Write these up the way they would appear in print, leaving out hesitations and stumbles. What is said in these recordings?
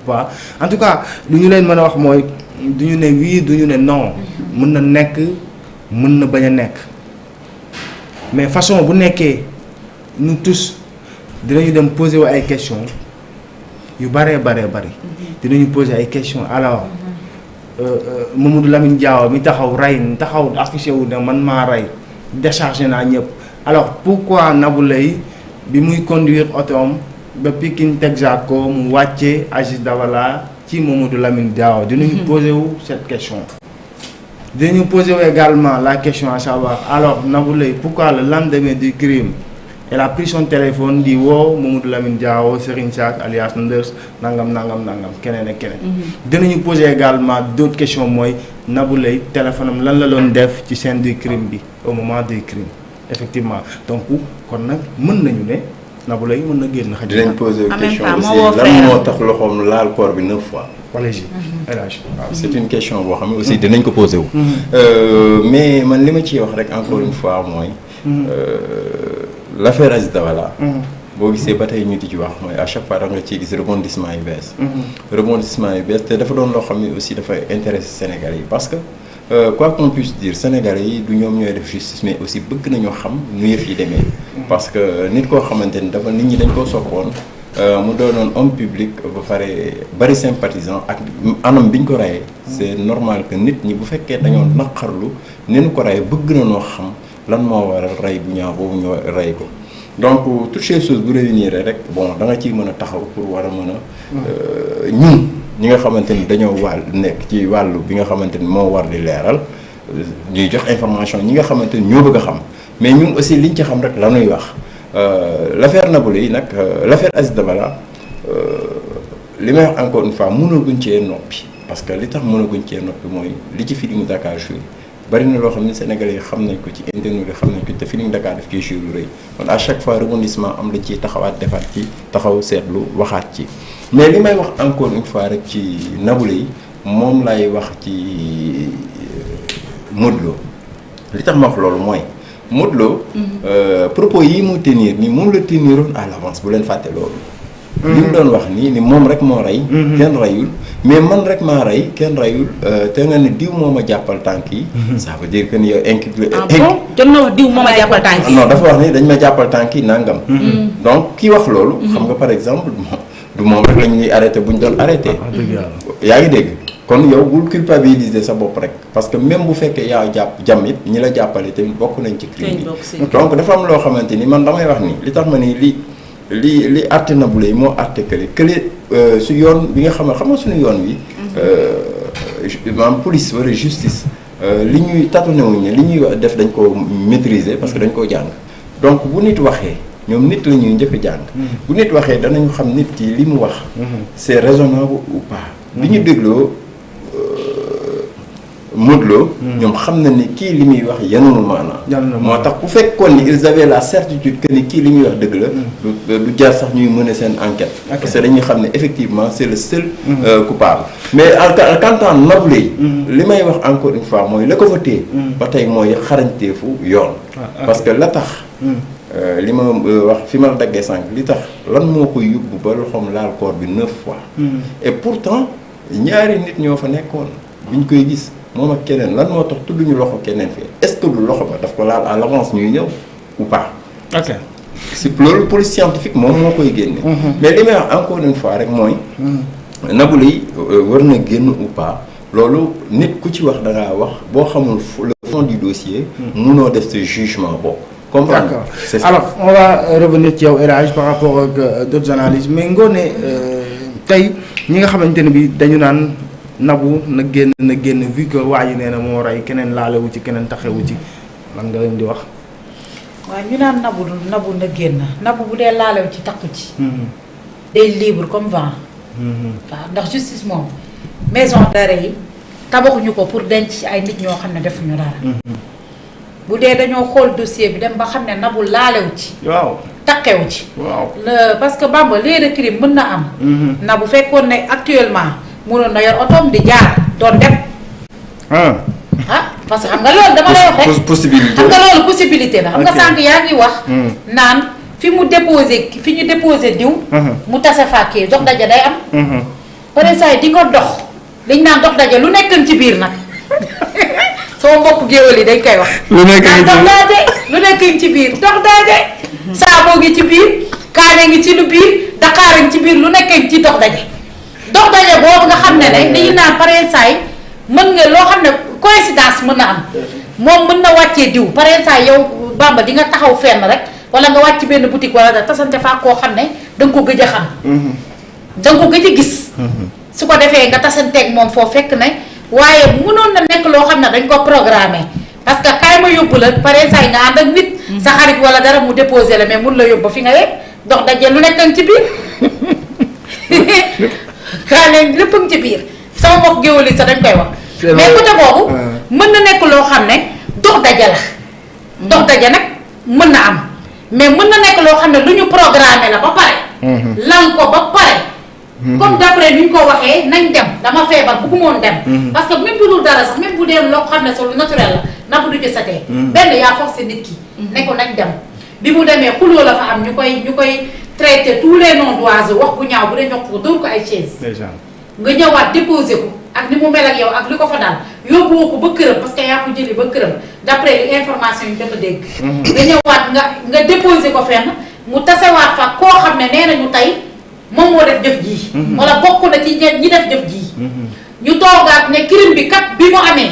pas en tout cas lu ñu leen mën a wax mooy du ñu ne oui du ñu ne non mën na nekk mën na bañ a nekk mais façon bu nekkee nous tous dinañu dem poser wu ay questions yu bëree bëri dinañu poser ay questions alors Mamadou Lamine Diaw mi taxaw affiché wu ne man maa rey déchargé naa ñëpp alors pourquoi Nabou Leye bi muy conduire otoom ba Pikine Texaco mu wàccee Aziz Dabala ci Mamadou Lamine Diaw dinañu poser wu cette question dinañu poser wu également la question à savoir alors Nabou Leye pourquoi le lendemain du crime elle a pris son téléphone di woo Mamadou Lamine Diaw Serigne Sack alias Nders nangam keneen ak keneen. dinañu poser également d'autres questions mooy Nabou Leye téléphone am lan la doon def ci scène du crime bi au moment du crime effectivement donc kon nag mën nañu ne Nabou Leye mën na génn xaj. dinañ poser question aussi lan moo tax loxoom laal corps bi 9 fois. wala ji c'est une question boo xam ne aussi dinañ ko poser wu. mais man li ma ciy wax rek encore une fois mooy. l'affaire Aziz Dabala. boo gisee ba tey ñu di ci wax mooy à chaque fois da nga ciy gis rebondissement yu bees. rebondissement yu bees te dafa doon loo xam ne aussi dafa intéressé Sénégalais yi parce que quoi qu'on puisse dire Sénégalais yi du ñoom ñooy def justice mais aussi bëgg nañoo xam nu yëf yi demee. parce que nit koo xamante ni dafa nit ñi dañ koo soppoon mu doonoon homme public ba pare bari sympathisant ak anam bi ñu ko rayee. c'est normal que nit ñi bu fekkee dañoo naqarlu ni ñu ko rayee bëgg na noo xam. lan moo waral rey bu ñaaw boobu ñu rey ko donc toutes ces choses bu réunir rek bon da nga ciy mën a taxaw pour war a mën a ñun ñi nga xamante ni dañoo nekk ci wàllu bi nga xamante ni moo war di leeral ñuy jox information ñi nga xamante ni ñoo bëgg a xam mais ñun aussi liñ ci xam rek la ñuy wax l'affaire Nabou Leye nag l'affaire Aziz Dabala li may wax encore une fois mënaguñ cee noppi parce que li tax mënaguñ cee noppi mooy li ci Feeling Dakar joué bari na loo xam ne Sénégalais yi xam nañ ko ci internet yi xam nañ ko te Feeling Dakar daf ciy joué lu rëy kon à chaque fois rebondissement am la ciy taxawaat defaat ci taxaw seetlu waxaat ci mais li may wax encore une fois rek ci Nabou Leye moom lay wax ci Modou Lo li tax ma wax loolu mooy Modou Lo propos yi mu tenir nii moom la teniroon à l'avance bu leen fàtte loolu li mu doon wax nii ni moom rek moo rey kenn reyul mais man rek maa rey kenn reyul te nga ne diw moo ma jàppal tànk yi ça veut dire que ni yow inculpé jot na wax diw moo ma jàppal tànk yi non dafa wax ni dañ ma jàppal tànk yi nangam donc kii wax loolu xam nga par exemple du moom rek la ñuy arrêté bu ñu doon arrêté yaa ngi dégg kon yow bul culpabiliser sa bopp rek parce que même bu fekkee yaa jàpp jam it ñi la jàppale tamit bokk nañ ci crime bi donc dafa am loo xamante ni man damay wax ni li tax ma ni li àtte Nabou Leye moo àtte kële su yoon bi nga xam nga suñu yoon wi maanaam police wala justice li ñuy tâtonné wuñ li ñuy def dañ ko maîtriser parce que dañ koo jàng donc bu nit waxee ñoom nit la ñuy njëkk a jàng bu nit waxee danañu xam nit ki li mu wax c'est raisonnable ou pas bi ñu dégloo Modou Lo ñoom xam na ni kii li muy wax yanul maanaam moo tax bu fekkoon ni ils avaient la certitude que ni kii li muy wax dëgg la du jaar sax ñuy mener seen enquête parce que dañuy xam ne effectivement c'est le seul coupable mais quant à Nabou Leye li may wax encore une fois mooy la ko fa téye ba tey mooy xarañteefu yoon parce que la tax li ma wax fi ma la daggee sànq li tax lan moo ko yóbbu ba loxoom laal corps bi 9 fois et pourtant ñaari nit ñoo fa nekkoon biñ koy gis moom ak keneen lan moo tax tudduñu loxo keneen fii est-ce que lu loxo ba daf ko laal à l'avance ñuy ñëw ou pas. ok c'est loolu police scientifique moom moo koy génne. mais li may wax encore une fois rek mooy. Nabou Leye war na génn ou pas loolu nit ku ci wax da ngaa wax boo xamul le fond du dossier. munoo def ce jugement boobu. comprendre d'accord c'est ça. Alors on va revenir ci yow El Hadj par rapport ak d'autres analyses mais Ngoné tey ñi nga xamante ne bi dañu naan. Nabou na génn vu que waa ji nee na moo rey keneen laalewu ci keneen taxewu ci lan nga leen di wax. waaw ñu naan Nabou na génn Nabou bu dee laalewu ci takku ci. day libre comme vent. waaw ndax justice moom maison d'arrêt yi tabaxuñu ko pour denc ci ay nit ñoo xam ne defuñu dara. bu dee dañoo xool dossier bi dem ba xam ne Nabou laalewu ci. waaw takkewu ci. waaw parce que Bamba lieu de crime mën na am. Nabou fekkoon ne actuellement. mënoon na yor otoom di jaar doon dem. parce que xam nga loolu dama lay wax rek possibilité xam nga loolu possibilité la. xam nga sànq yaa ngi wax. naan fi ñu déposé diw. mu tase fàkkee jox daja day am. pare saa yi di nga dox liñ naan dox daje lu nekkan ci biir nag sama mbokk géwél yi dañ koy wax. lu nekkan dox daje lu nekkan ci biir dox daje. saaboo ngi ci biir kaane ngi ci lu biir Dakar ngi ci biir lu nekkan ci dox daje. dox daje boobu nga xam ne ne dañu naan pare saa yi mën nga loo xam ne coïncidence mën na am moom mën na wàccee diw pare saa yow Bamba di nga taxaw fenn rek wala nga wàcc benn boutique wala da tasante faa koo xam ne da nga ko gëj a xam. da nga ko gëj a gis. su ko defee nga tasanteeg moom foo fekk ne waaye mënoon na nekk loo xam ne dañ ko programmé parce que kaay ma yóbbu la pare saa yi nga ànd ak nit. sa xarit wala dara mu déposé la mais mun la yóbbu fi nga yegg dox daje lu nekk ci biir. kaa leen lépp ci biir sama mbokk géwél yi sax dañ koy wax. mais côté boobu. mën na nekk loo xam ne dox daje la. dox daje nag mën na am mais mën na nekk loo xam ne lu ñu programmé la ba pare. lan ko ba pare. comme d'après ni ñu ko waxee nañ dem dama feebar bëgguma woon dem. parce que même bu dul dara sax même bu dee loo xam ne sax lu naturel la napp du ci satee. benn yaa forcé nit ki. ne ko nañ dem bi mu demee xuloo la fa am ñu koy traité tous les noms d'oiseaux wax bu ñaaw bu dee ñoq ko dóor ko ay chaise. nga ñëwaat déposé ko ak ni mu mel ak yow ak li ko fa daal yóbbuwoo ko ba këram parce que yaa ko jëli ba këram d'après li information yi jot a dégg. nga ñëwaat nga déposé ko fenn mu tasewaat fa koo xam ne nee nañu tey moom moo def jëf jii. wala bokk na ci ñi def jëf jii. ñu toogaat ne crime bi kat bi mu amee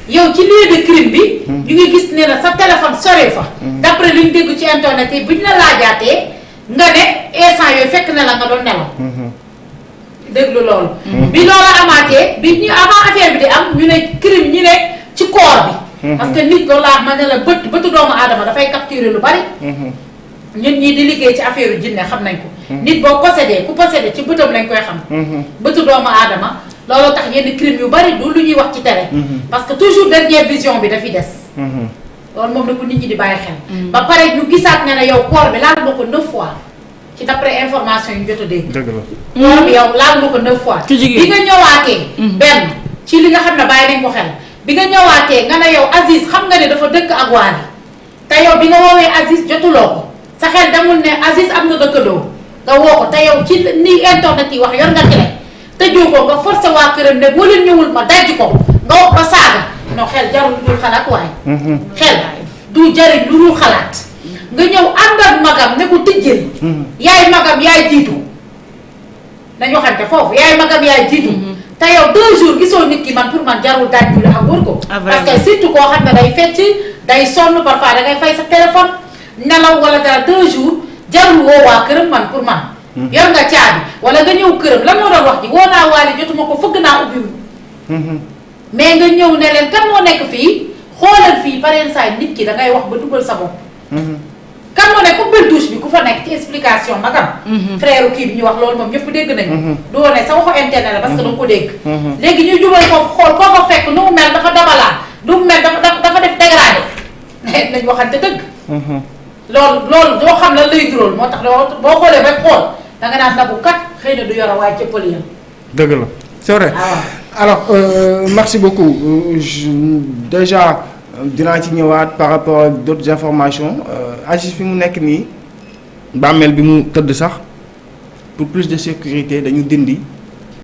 yow ci lieu de crime bi. ñu ngi gis ne la sa téléphone sore fa. d'après li ñu dégg ci internet yi bu ñu la laajaatee nga ne instant yooyu fekk na la nga doon nelaw. déglu loolu. bi loolu amaatee bi ñu avant affaire bi di am ñu ne crime ñu ne ci corps bi. parce que nit loolu laa ma ne la bëtu doomu aadama dafay capturer lu bari. ñun ñii di liggéey ci affaire yu jinne xam nañ ko. nit boo possédé ku possédé ci bëtam lañ koy xam. bëtu doomu aadama loolu tax yenn crime yu bari du lu ñuy wax ci télé. parce que toujours dernière vision bi dafiy des. loolu moom la ko nit ñi di bàyyi xel. ba pare ñu gisaat ne yow corps bi laal nga ko 9 fois. ci d'après information yi ñu jot a dégg. dëgg la corps bi yow laal nga ko 9 fois. bi nga ñëwaatee. benn ci li nga xam ne bàyyi nañ ko xel. bi nga ñëwaatee nga ne yow Aziz xam nga ne dafa dëkk ak Wally te yow bi nga woowee Aziz jotuloo ko sa xel demul ne Aziz am na dëkkandoo nga woo ko te yow ci ni internet yi wax yor nga clé tëjoo ko nga forcé waa këram ne boo leen ñëwul ma dajji ko nga wax ba saaga non xel jarul lu dul xalaat waaye. xel du jariñ lu dul xalaat nga ñëw ànd ak magam ne ko tijjel. yaay magam yaay jiitu nañu waxante foofu yaay magam yaay jiitu. te yow 2 jours gisoo nit ki man pour man jarul daaj bi la ak wër ko. parce que surtout koo xam ne day fecc day sonn parfois dangay fay sa téléphone nelaw wala dara 2 jours jarul woo waa këram man pour man. yor nga caabi wala nga ñëw këram lan moo doon wax ji woo naa Wally jotuma ko fëgg naa ubbiwul. mais nga ñëw ne leen kan moo nekk fii xoolal fii pareen saa nit ki dangay wax ba dugal sa bopp. kan moo nekk ubbil douche bi ku fa nekk ci explication magam. frère kii bi ñu wax loolu moom ñëpp dégg nañu. du woon ne sa waxu internet la parce que danga ko dégg. léegi ñuy jubal ko xool koo ko fekk nu mu mel dafa dabalaa nu mu mel dafa def dégradé nañ waxante dëgg. loolu doo xam lan lay dural moo tax boo xoolee rek xool danga naan nabu kat xëy na du yor a waaye cëppal yam. dëgg la c'est vrai. alors merci beaucoup déjà. dinaa ci ñëwaat par rapport ak d'autres informations Aziz fi mu nekk nii bàmmeel bi mu tëdd sax pour plus de sécurité dañu dindi